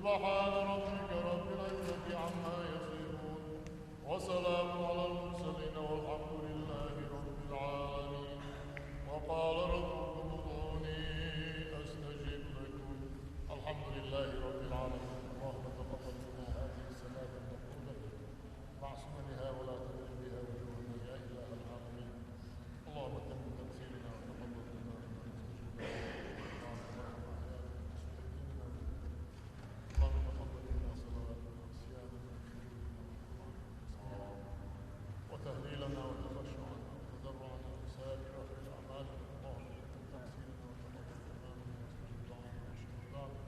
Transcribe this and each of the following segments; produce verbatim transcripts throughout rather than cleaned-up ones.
سبحان ربك رب العزة عما يصفون، وسلام على المرسلين، والحمد لله رب العالمين. وقال ربكم ادعوني أستجب لكم. الحمد لله رب العالمين. اللهم تقبل منا هذه الصلاة المقبولة مع سننها، ولا تضل بها وجوهنا يا إله العالمين. اللهم تمم تقصيرنا وتقبل منا. اللهم تقبل منا صلواتنا وصيامنا وقيامنا وتهليلنا وتخشعنا وتضرعنا وسائر خير أعمالنا. اللهم تقبل تقصيرنا وتقبل تمامنا واستجب دعانا واشف مرضانا.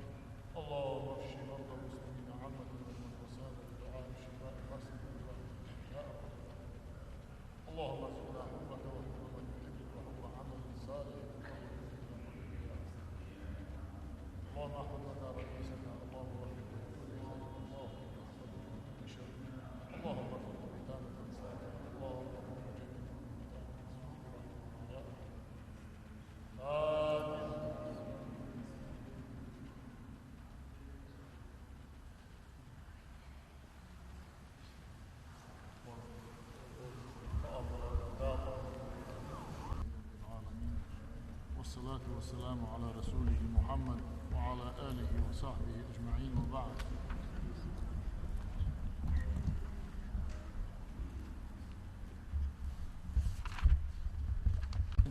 اللهم اشف مرضى المسلمين عامة والمرضى السادة بدعاء الشفاء الحسن برحمتك يا أرحم الراحمين. اللهم ارزقنا حبك وحب من يحبك وحب عمل صالح يتقرب به إلى حبك يا أرحم الراحمين. اللهم احفظ لنا رئيسنا، اللهم وفقه لكل خير، اللهم احفظه من كل شر، اللهم ارزقه بطانة صالحة، اللهم ارزقه بطانة صالحة يا أرحم الراحمين. آمين. والصلاة والسلام على رسوله محمد وعلى آله وصحبه أجمعين، وبعد.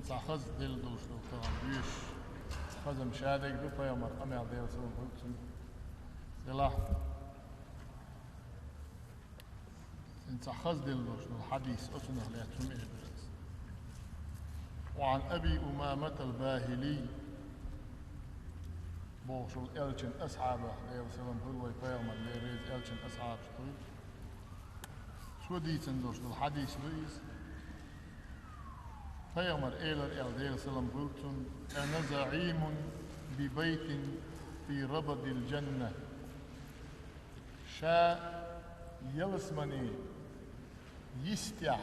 Цхьа хаза делла долуш долу тахана доьшуш, хаза-м шадерг ду, пайхамар къамел, Делан салам хуьлда цунна, делахь. Цхьа хаза делла долуш долу хьадис, оцунах лаьцна хӀума эр дара аса. وعن أبي أمامة الباهلي бохуш волу элчан асхьабах, Делан салам хуьлда вайн пайхамарна, Дела реза элчан асхьабаш хуьлда. Цо дийцина долуш долу хьадис ду иза. Пайхамар элира аьлла, Делан салам хуьлда цунна: أنا زعيم ببيت في ربض الجنة. Ша ялсамане йистехь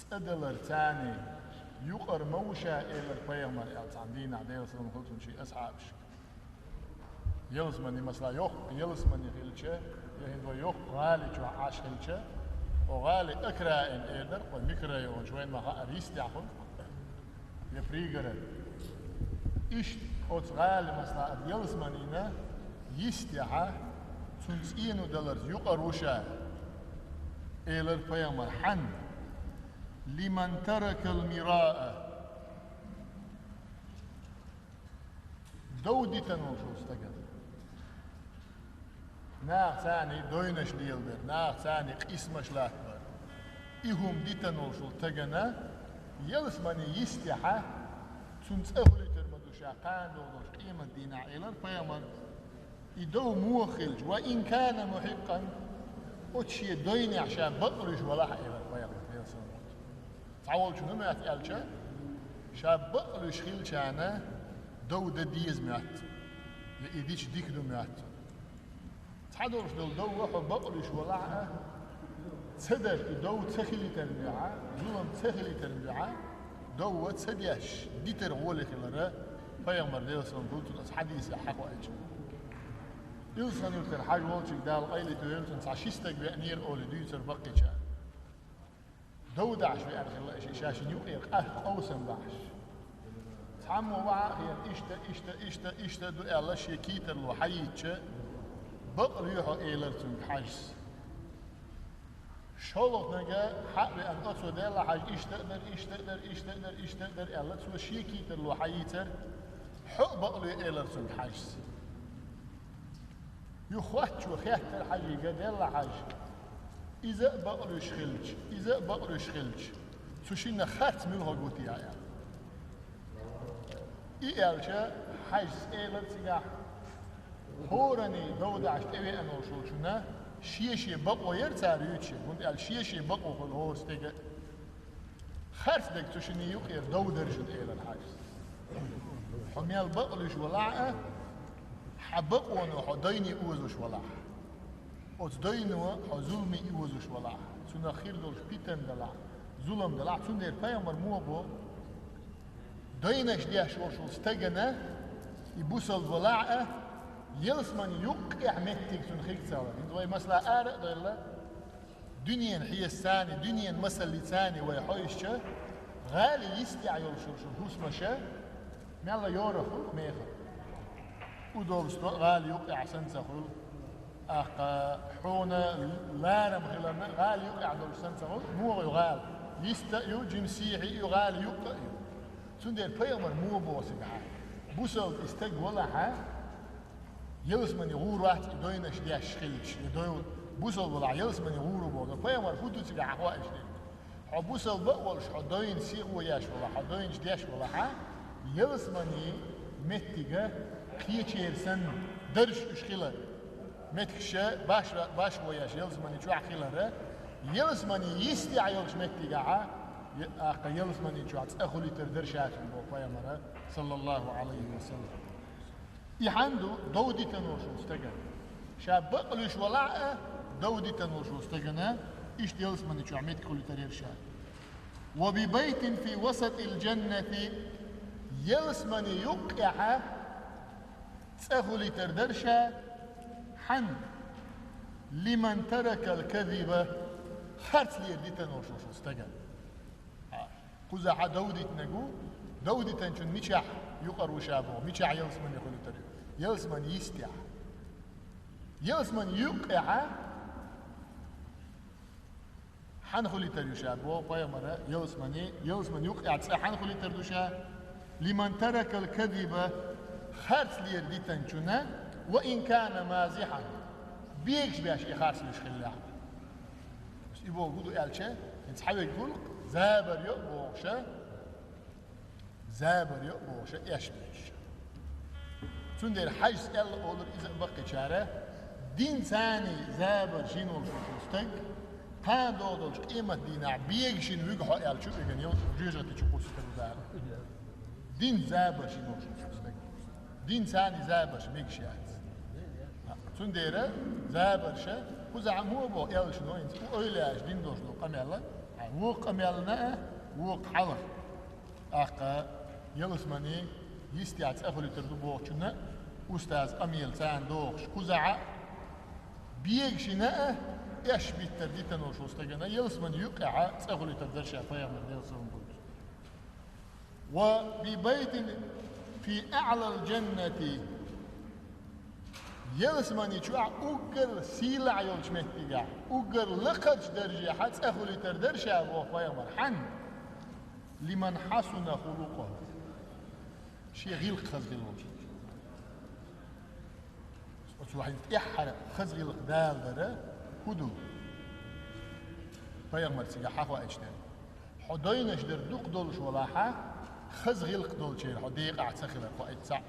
цӀа даларца юкъара ма ву ша, элира пайхамар аьлла цхьана дийнахь, Делан салам хуьлда цунна, шен асхьабашка. Ялсамане, масала, йоккха ялсамане хилча, я хӀинца вай йоккха гӀали чохь Ӏаш хилча, оцу гӀали окраин эр дара, кху микрорайонаш вайна ма хаъара йистехь хуьлу, я пригород. Иштта оцу гӀали, масала, аса ялсаманина йистехь, цунна цӀено даларца юкъара ву ша, элира пайхамар. Хьан? لمن ترك المراء. Дов дитина волуш волу стагана. Наха царний дойнаш лелабар, наха царний къийсамаш латтабар. И хӀума дитина волуш волу стагана ялсамане йистехь, цунна цӀа хуьлуьйтур ма ду ша кхана долуш къематдийнахь, элира пайхамар. И дов муха хилча, وإن كان محقا, оцу шен дойнехь ша бакълуьйш валахь, элира пайхамар, Делан салам хуьлда цунна. Цхьаволчунна моьтту аьлча, ша бакълуьйш хилчарна дов дан деза моьтту, я и дича дика ду моьтту. Цхьадолуш долу дов хьо бакълуьйш валахь а, ца дар, и дов ца хилийтарна дуьхьа, зулам ца хилийтарна дуьхьа, дов ца деш, дитар гӀоле хилар, пайхамар, Делан салам хуьлда цунна, аса хьадисехь хьахоуьйту. Илсхан-Юьртара Хьажа волчуьнга, Дала къайле тоьлла цунна, цхьа ши стаг веанера олий дуьйцура баккхийчара. Дов дахьаш веана хилла и шиъ, ша шина юкъера къа-, къовсам бахьаш. Цхьаммо ваха а хета, иштта, иштта, иштта, иштта ду аьлла, шен кийтарло хьаийцча, бакълуьй хьо, элира цуьнга Хьажас. ШолгӀаниг хьа а веана, оцо делла Хьажа, иштта а дара, иштта а дара, иштта а дара, иштта а дара аьлла, цо шен кийтарло хьаийцира, хьо а бакълуьй, элира цуьнга Хьажас. Юха хоттачо хаьттира Хьажига, делла Хьажа, иза а бакълуьйш хилча, иза а бакълуьйш хилча, цу шинна харц муьлха гуттий аьлла. И аьлча, Хьажас элира цигахь, хӀоранний дов дахьаш тӀевеана волчунна шен-шен бакъо яра цара юьйцуш, хӀунда аьлча шен-шен бакъо хуьлу хӀора стеган а. Харц дерг цу шинна юкъера дов дара шуна, элира Хьажас. Хьо мел бакълуьйш валахь а, хьан бакъоно хьо дойне озуш валахь, оцу дойно хьо зуламе озуш валахь, цунах хир долуш питана далахь, зулам далахь, цундела пайхамар муха боху, дойнаш деш волуш волу стагана И бусалба валахь а, ялсамани юккъехь меттиг цунна хирг ца хилар. ХӀинца вай масала ара а доьлла, дуьненан хьесапца, дуьненан масаллица вай хьовсча, гӀали йистехь йолуш йолу шун хӀусамаш мелла йорах хуьлу мехала. Удобство гӀали юккъехь санна ца хуьлу. ТӀаккха хьуна ларам хиларна гӀали юккъехь долуш санна ца хуьлу, муха ю гӀала? Йиста а ю, жимма сехьа а ю, гӀали юккъе а ю. Цундела пайхамар муха боху цигахь? Бусалба и стаг валахь а, ялсамани гӀур вац и дойнаш деш хилча, я дойла бусалба валахь ялсамани гӀур ву боху. Пайхамар хӀун ду цигахь хьан хоуьйтуш дерг? Хьо бусалба а волуш, хьо дойна сихо еш валахь, хьо дойнаш деш валахь а, ялсамани меттига кхечеран санна дарж уьш хилар. Меттигаш баш, башхо еш ялсамани чохь хилар, ялсамани йистехь йолчу меттигахь а, я, тӀаккха ялсамани чохь цӀа хуьлуьйтур дара ша цунна боху пайхамара, саллаллаху Ӏалайхи ва саллам. И хьан ду дов дитина волуш волу стагана? Ша бакъ луьйш валахь а, дов дитина волуш волу стагана иштта ялсамани чохь меттиг хуьлуьйтур яра ша. «Ва би байтин фи васатил жаннати», ялсамани юккъехь а цӀа хуьлуьйтур дара ша, хьан? «Лиман таракал казиба», харц лера дитина волуш волу стагана. Кхузахь дов дитинарг ву, дов дитинчун мичахь юкъара ву ша боху, мичахь ялсамани хуьлуьйтур ю? Ялсамани йистехь. Ялсамани юккъехь а хьан хуьлуьйтур ю ша боху пайхамара, ялсамани, ялсамани юккъехь цӀа хьан хуьлуьйтур ду ша? «Лиман таракал казиба», харц лера дитинчунна, «ва ин кана мазихьан», бегаш беш и харц луьйш хиллехь. И боху хӀун ду аьлча, хӀинца хьан верг хуьлу, забар йо а бохуша, забар йо а бохуша, эш беш. Цундела хьажас аьлла олура иза а баккхийчара, динца забар шина волуш волу стаг, кхана догӀу долчу къематдийнахь бегашина вуьгу хьо аьлча, уьган йолчу жоьжахати чу кхуссур ву Дала. Динца забар шина волуш волу стаг. Динца забарш мегаш яц. Цундела забарша, кхузахь муха боху аьллачу нойнца, кху эвлаяаша дина долуш долу къамел, вукху къамелна а, вукху хьалха. ТӀаккха ялсамани йистехь цӀа хуьлуьйтур ду бохучунна, устаз къамел царна дохуш, кхузахь а бегашина а, эш биттар дитина волуш волу стагана ялсамани юккъехь а цӀа хуьлуьйтур дара ша пайхамар, Делан салам хуьлда цунна. «Ва би байтин фи аӀлал жаннати». Ялсамани чохь уггар сийлахь йолчу меттигехь, уггар лакхарчу даржехь цӀа хуьлуьйтур дара ша боху пайхамар. Хьан? «Лиман хьасуна хулукъуху». Шен гӀиллакх хаза хилла волчу. Оцу хьайн тӀаьххьара хаза гӀиллакх Дала дара хӀун ду? Пайхамар цигахь хьан хоуьйтуш дерг? Хьо дойнаш дар дукха долуш валахь а, хаза гӀиллакх долчеран хьо декъахь ца хилар хоуьйту цхьаъ.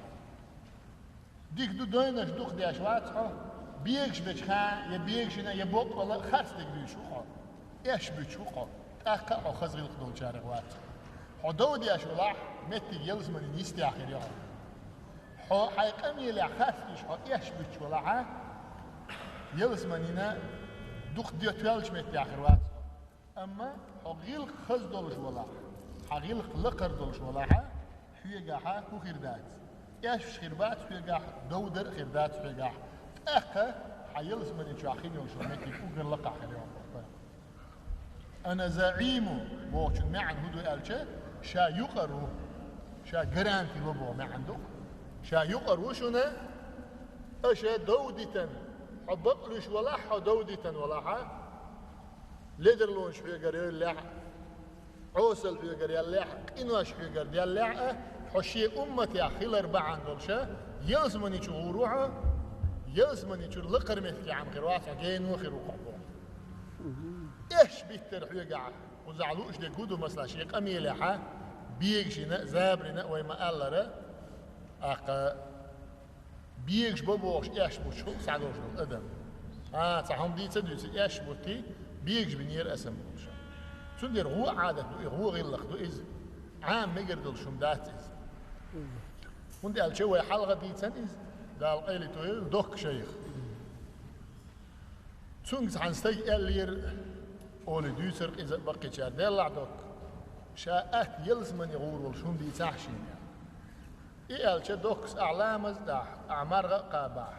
Дика ду, дойнаш дукха деш вац хьо, бегаш бечу хьан, я бегашина, я боккъала а харц дерг дуьйш ву хьо. Эш буьтуш ву хьо, тӀаккха а хьо хаза гӀиллакх долчарах вац хьо. Хьо дов деш валахь, меттиг ялсаманин йистехь хир ю хьо. Хьо хьайн къамелехь харц деш хьо эш буьтуш валахь а, ялсаманина дукха де тоьллачу меттехь хир вац хьо. Амма хьо гӀиллакх хаза долуш валахь, хьан гӀиллакх лакхара долуш валахь а, хьоьгахь хӀун хир дац? Эшпаш хир бац хьоьгахь, дов дар а хир дац хьоьгахь. ТӀаккха хьан ялсамани чохь хин йолуш йолу меттиг уггар лакхахь хир ю хьо. «Ана заӀиму» бохучун маьӀна хӀун ду аьлча, ша юкъара ву, ша гаранти ло боху маьӀна ду. Ша юкъара ву шуна, аша дов дитан, хьо бакъ луьйш валахь, хьо дов дитан валахь а, ледарлонаш хьоьгара йоллехь а, Ӏосал хьоьгара яллехь а, къинош хьоьгара деллехь а, хьо шен умматех хилар бахьана долуша, ялсамани чу гӀур ву хьо, ялсамани чуьра лакхара меттигехь хир вац хьо, гено хир ву хьо боху. Эш биттар хьоьгахь, кхузахь лууш дерг хӀун ду, масала, шен къамелехь а, бегашина а, забарина а вай ма-аллара, тӀаккха бегаш бан бохуш, эш буьтуш хуьлу схьадолуш долу адам. А, цхьа хӀума дийца а дуьйций, эш буьтий, бегаш бинера аса бохуш. Цундела гӀо Ӏадат ду и, гӀо гӀиллакх ду иза. Ӏама мегар долуш хӀума дац иза. ХӀунда аьлча вай хьалха дийцина иза, Дала къайле тойойла, Докка шайх. Цуьнга цхьана стага аьллера, олий дуьйцура иза баккхийчара, деллахь, Докка, ша атта ялсамани гӀур волуш хӀума дийцахьа шена. И аьлча, доккхас ахь ламаз а дахь, ахь маргӀа а кхабахь,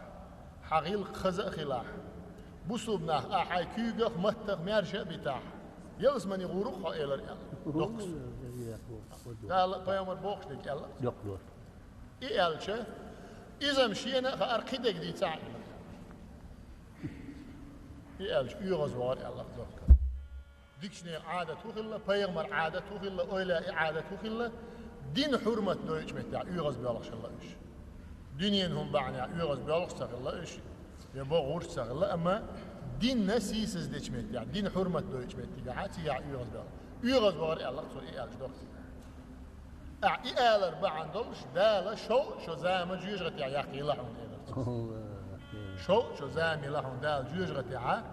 хьан гӀиллакх хаза а хилахь, бусулба нах ахь хьайн куьйгах, маттах маьрша а битахь, ялсамане гӀур ву-кх хьо, элира аьлла доккхас. Дала а, пайхамар бохуш дерг аьлла. И аьлча, иза-м шена а хаьара, кхидерг дийцахь а, элира. И аьлча, оьгӀазвахара аьлла доккха. Дикачу нехан Ӏадат хӀун хилла, пайхамаран Ӏадат хӀун хилла, эвлаяийн Ӏадат хӀун хилла, дин хьурмат дойтучу меттехь оьгӀазбоьлхуш хилла уьш. Дуьненан хӀуманна бахьанехь оьгӀазбоьлхуш ца хилла уьш, я бохург гӀур ца хилла, амма динна сийсаздечу меттехь, дин хьурмат дойтучу меттигехь, цигахь оьгӀазбоьлхуш. ОьгӀазвахара аьлла цо, и аьлча доккха. Ахь и алар бахьана долуш, Дала шовзткъа шо зама жоьжахатехь яккха елла хьуна, элира цо. АллахӀ. Шовзткъа шо зама елла хьуна Дала жоьжахатехь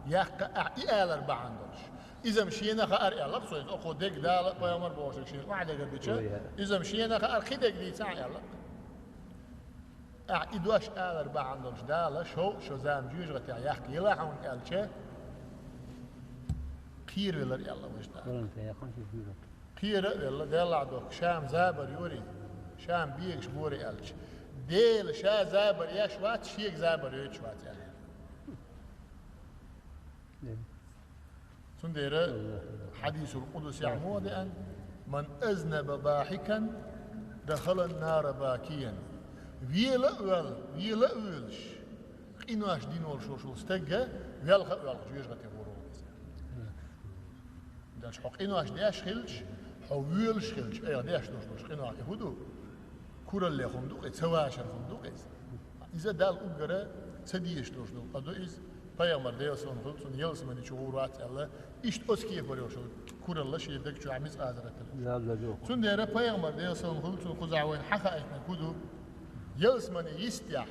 яккха, ахь и алар бахьана долуш. Иза-м шена а хаьара аьлла цо, иза окхо дерг Дала а, пайхамар бохуш дерг шена охьадерг дича, иза-м шена а хаьара, кхидерг дийцахь а, элира. Ахь и дош алар бахьана долуш, Дала шовзткъа шо зама жоьжахатехь яккха елла хьуна аьлча, кхеравелира аьлла вайша. Кхера а велла, делахь доккха, ша-м забар йора, ша-м бегаш бора аьлча, Дела ша забар еш вац, шега забар йойтуш вац аьлла. Цундела хьадисул къудсехь муха деана: «Ман азнаба дахикан, дахалан нара бакиян». Вела а ваьлла, вела а воьлуш, къинош дина волуш волу стаг велха а воьлхуш жоьжахате гӀур ву иза. Дальше хьо къинош деш хилча, хьо воьлуш хилча, айхьа деш долуш долуш къинойх и хӀун ду? Куралле хӀума ду-кх иза, ца вашар хӀума ду-кх иза. Иза Далла уггара ца дезаш долуш долу къа ду иза. Пайхамар, Делан салам хуьлда цунна, ялсамани чу гӀур вац аьлла, иштта оцу кепара йолуш йолу куралла шен даг чохь мискъал зарратал. Цундела пайхамар, Делан салам хуьлда цунна, кхузахь вайна хьахаийтинарг хӀун ду? Ялсамани йистехь,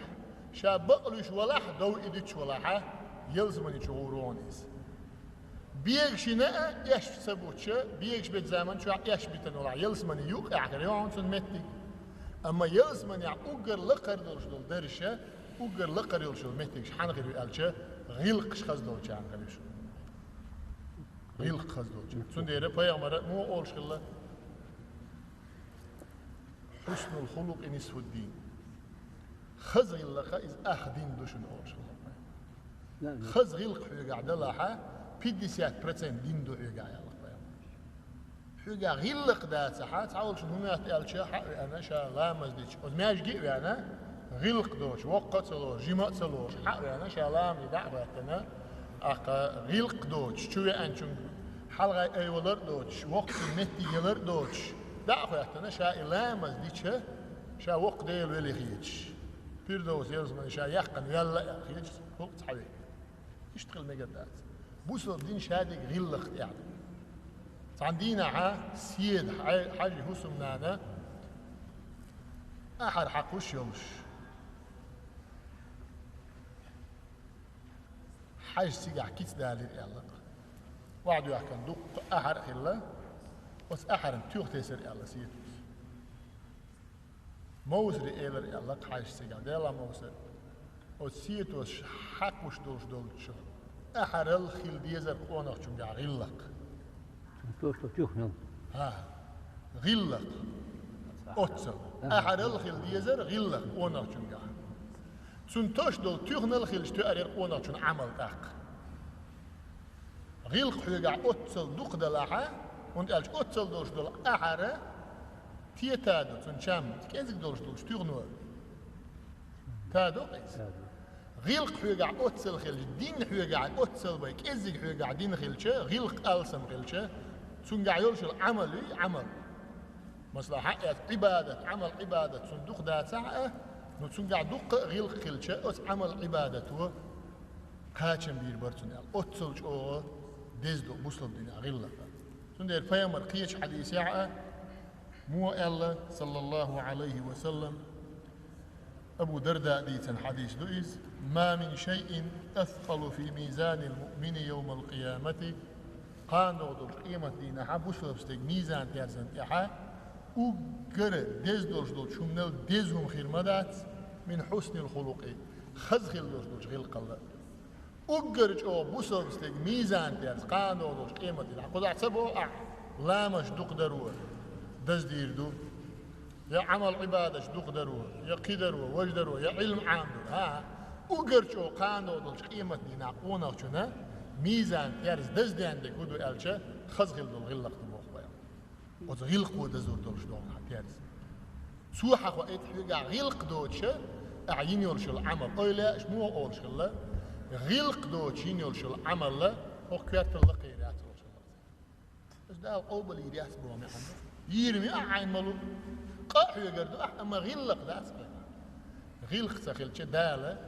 ша бакълуьйш валахь, дов и дуьтуш валахь, ялсамани чу гӀур ву хьуна иза. Бегашна а эшпа ца бутча, бегаш бечу заман чохь эшпа битина валахь, ялсамани юккъехь хир ю хьуна цунна меттиг. Амма ялсаманехь уггар лакхара долуш долу даржаш, уггар лакхара йолуш йолу меттигаш хьанна хир ю аьлча, гӀиллакхаш хаза долчарна хир ю шу. ГӀиллакх хаза долчарна. Цундела пайхамара муха олуш хилла: «Хуснул хулукъи нисфуддин». Хаза гӀиллакх иза ах дин ду шуна, олуш хилла. Хаза гӀиллакх хьоьгахь далахь, пятьдесят процент дин ду хьоьгахь, аьлла пайхамара. Хьоьгахь гӀиллакх дацахь, цхьа волчун хӀун моьтту аьлча, хьа а веана, ша ламаз дича, оцу маьжге а веана, гӀиллакх доцуш, воккха а ца лоруш, жима а ца лоруш, хьа а веана, ша ламазе дӀа а хӀоьттина, тӀаккха гӀиллакх доцуш, чу веанчуьнга хьалхай айвалар а доцуш, воккхачун меттиг ялар а доцуш, дӀа а хӀоьттина, ша и ламаз дича, ша воккха Дела веле хеташ, Пирдовс ялсамани ша яьккхина ваьлла аьлла хеташ, хӀокху цхьа ве. Иштта хила мегар дац. Бусалба дин шадерг гӀиллакх тӀехь ду. Цхьана дийнахьа Седа хьай-, хьаьжин хӀусамнана ахьар хьакхуш йолуш, хьаьжа цигахь кица далийра аьлла. Охьадоьхкина дуккха ахьар а хилла, оцу ахьарна туьха тесира аьлла Седас. Мовсаре элира аьлла хьаьжа цигахь: «Делахь, Мовсар, оцу Седас хьакхуш долуш долчу ахьарал хила дезара къонахчуьнгахь гӀиллакх». Цуьнан тосуш долу туьхнал. ХӀа, гӀиллакх. Оццал. Ахьарал хила дезара гӀиллакх къонахчуьнгахь. Цуьнан тосуш долу туьхнал хилча, тоьар яра къонахчун Ӏамал тӀаккха. ГӀиллакх хьоьгахь оццал дукха далахь, хӀунда аьлча оццал долуш долу ахьар тетадо, цуьнан чам кӀезиг долуш долчу туьхно тадо-кх иза. ГӀиллакх хьоьгахь оццал хилча, дин хьоьгахь оццал бен кӀеззиг хьоьгахь дин хилча, гӀиллакх алсам хилча, цуьнгахь йолуш йолу Ӏамал юй, Ӏамал. Масала, хьан эцна Ӏибадат, Ӏамал, Ӏибадат цуьнан дукха дацахь а, ну, цуьнгахь дуккха а гӀиллакх хилча, оцу Ӏамал, Ӏибадато кхачам бийр бара цунна аьлла. Оццал чӀогӀа деза ду бусалба динехь гӀиллакх. Цундела пайхамар кхечу хьадисехь а муха аьлла, саллаллаху Ӏалайхи ва саллам, Абу Дарда дийцина хьадис ду иза: «Ма мин шайин аскъалу фи мизанил муъмини йовмал къиямати». Кхана догӀу долчу къемат дийнахьа бусалба стеган мизан-терзан тӀехь уггар деза долуш долчу хӀуманал деза хӀума хир ма дац, мин хьуснил хулукъи, хаза хила долуш долчу гӀиллакхал а. Уггар чӀогӀа бусалба стеган мизан-терза кхана догӀу долчу къемат дийнахь. Кхузахь ца боху ахь, ламазаш дукха даро даздийр ду, Я Ӏамал-Ӏибадаташ дукха даро, я кхидаро, важа даро, я Ӏилма Ӏамадо. ХӀа, уггар чӀогӀа кхана долча къематдийнахьа къонахчун мизан-терза даздаьнна дерг хӀу ду аьлча, хаза хила дола гӀиллакх да боху вай. Оцу гӀиллакхо дазор долуш долу хьан терза. Цо хьахо эта хьоьгахь гӀиллакх доцуша, ахьа йина йолуш йолу Ӏамал, ойла аьлча муха олуш хилла, гӀиллакх доцуш йина йолуш йолу Ӏамал хӀокху коьртал лакхера яц олуш хилла. Аса Дала къобал йийр яц боху мехьан ду. Йийр ма ю ахьа Ӏайн малу, къа а хьоьгар ду ахьа, амма гӀиллакх дац хьан. ГӀиллакх ца хилча Дала,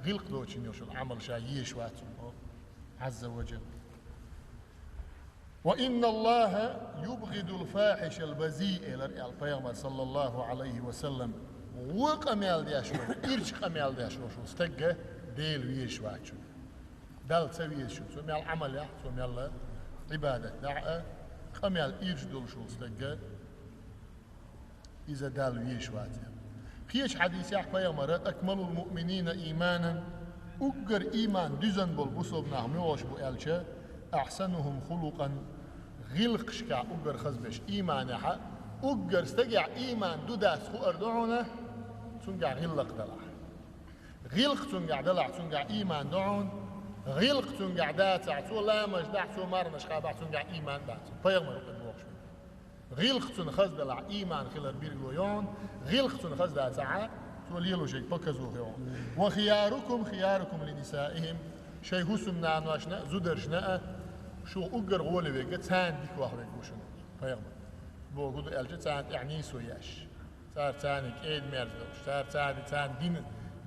гӀиллакх доцуш йина йолуш йолу Ӏамал ша езаш вац хьуна, Ӏазза ва Джалла. «Ва инна Аллаха юбгӀидул фахишал базиъ», элира аьлла Пайхамар, саллаллаху Ӏалайхи ва саллам, вон къамел деш волу, ирча къамел деш волу стагга Дела везаш вац хьуна. Далла ца везаш хьуна, цо мел Ӏамал яхь, цо мел Ӏибадат дахь а, къамел ирча долуш волу стагга иза Далла везаш вац аьлла. Кхечу хьадисехь Пайхамара: «Акмалул муъминина ийманан», уггар ийман дуьзна болу бусалба нах муьлш бу аьлча, «ахьсанухум хулукъан», гӀиллакхашкахь уггар хаза берш, ийманехь а, уггар стагехь ийман ду дац хуур ду хьуна, цуьнгахь гӀиллакх далахь. ГӀиллакх цуьнгахь далахь, цуьнгахь ийман ду хьуна, гӀиллакх цуьнгахь дацахь, цо ламазаш дахь, цо марханаш кхабахь, цуьнгахь ийман дац. Пайхамара бохуш. ГӀиллакх цуьнан хаза далахь, ийман хилар билгало йогӀун, гӀиллакх цуьнан хаза дацахь, цо лелош ерг показуха йогӀун. «Ва хиярукум хиярукум ли нисаихим», шайн хӀусамнаношна а, зударшна а, шух уггар гӀоле верг, царна дика ваха верг ву шуна, Пайхамар. Боху ду аьлча, царна тӀехь нийсо еш. Цара царна кӀеда-мерза долуш, цара царна, царна дин,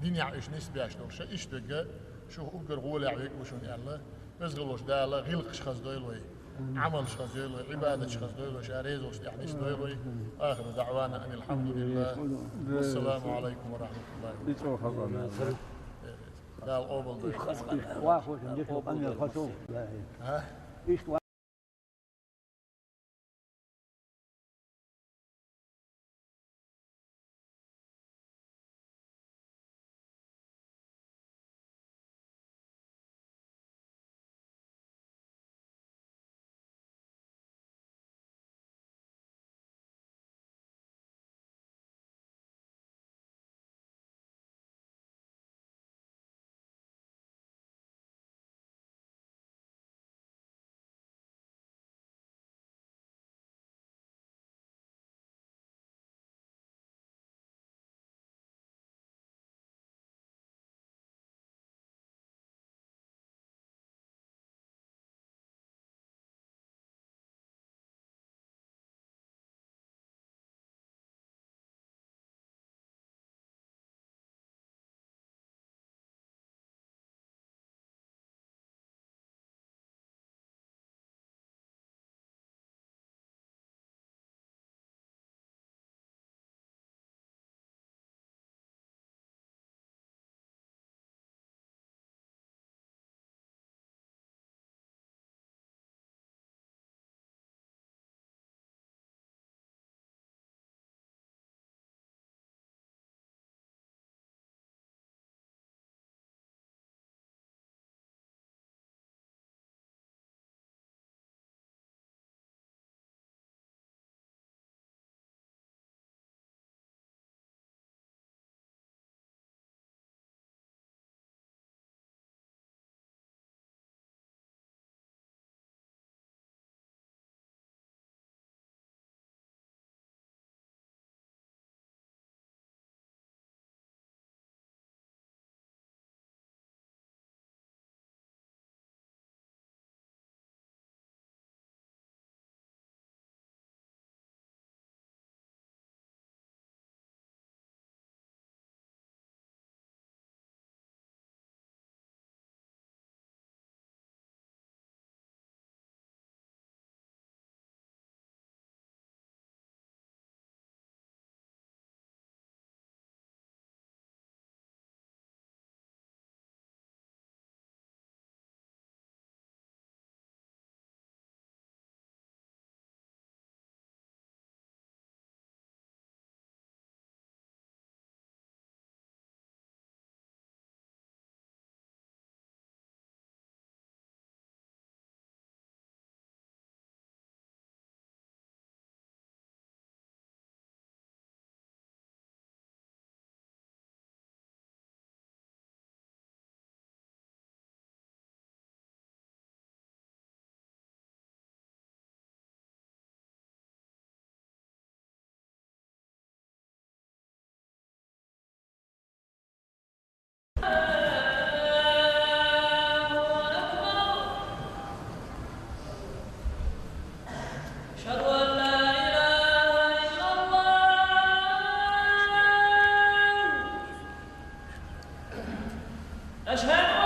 динехь уьш нисбеш долуш, иштта верг шух уггар гӀолехь верг ву шуна аьлла. Веза волуш Дала гӀиллакхаш хаза дойла вай, Ӏамалш хаза дойла вай, Ӏибадаташ хаза дойла вай, ша реза волчу тӀехь нисдойла вай. Ахиру даъвана анил хьамдулиллах. Вассаламу Ӏалайкум ва рахматуллахи ва баракатух. Дала къобал дойла. Ashhadu